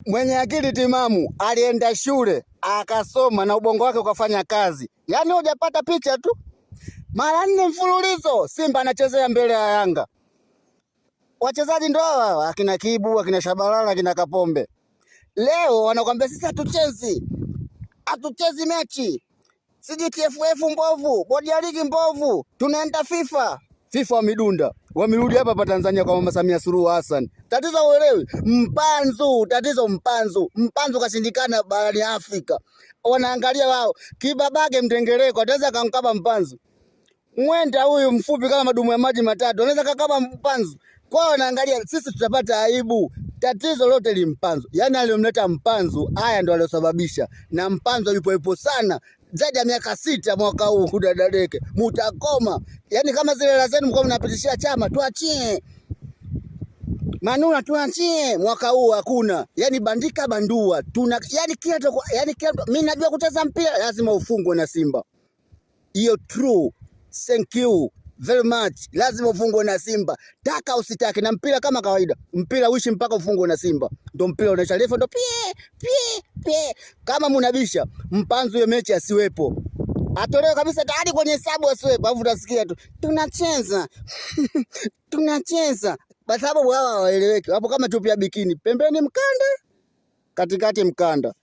Mwenye akili timamu alienda shule akasoma na ubongo wake ukafanya kazi. Yaani hujapata picha tu, mara nne mfululizo Simba anachezea mbele ya Yanga. Wachezaji ndo hawa akina Kibu, akina Shabalala, akina Kapombe. Leo wanakwambia sisi hatuchezi, hatuchezi mechi, siji TFF mbovu, bodi ya ligi mbovu, tunaenda FIFA. FIFA wamidunda, wamerudi hapa hapa Tanzania kwa Mama Samia Suluhu Hassan. Tatizo uelewi, Mpanzu, tatizo Mpanzu. Mpanzu kashindikana barani Afrika, wanaangalia wao kibabage mtengereko, ataweza kamkaba Mpanzu. Mwenda huyu mfupi kama madumu ya maji matatu, anaweza kakaba Mpanzu. Kwao wanaangalia sisi tutapata aibu. Tatizo lote li Mpanzu, yaani aliyomleta Mpanzu, haya ndo aliyosababisha, na Mpanzu yupo yupo sana zaidi ya miaka 6 mwaka huu kudadadeke, mutakoma. Yaani kama zile hela zenu mko mnapitishia chama, tuachie Manula, tuachie mwaka huu hakuna. Yaani bandika bandua. Tuna yaani kila yaani kila mimi najua kucheza mpira lazima ufungwe na Simba. Hiyo true. Thank you very much. Lazima ufungwe na Simba. Taka usitake, na mpira kama kawaida. Mpira uishi mpaka ufungwe na Simba. Ndio mpira unaisha refa ndio pie pie pie. Kama mnabisha Mpanzu hiyo mechi asiwepo. Atolewe kabisa tayari kwenye hesabu asiwepo. Alafu utasikia tu tunacheza. Tunacheza. Kwa sababu hawa hawaeleweki. Hapo kama chupi ya bikini, pembeni mkanda, katikati mkanda.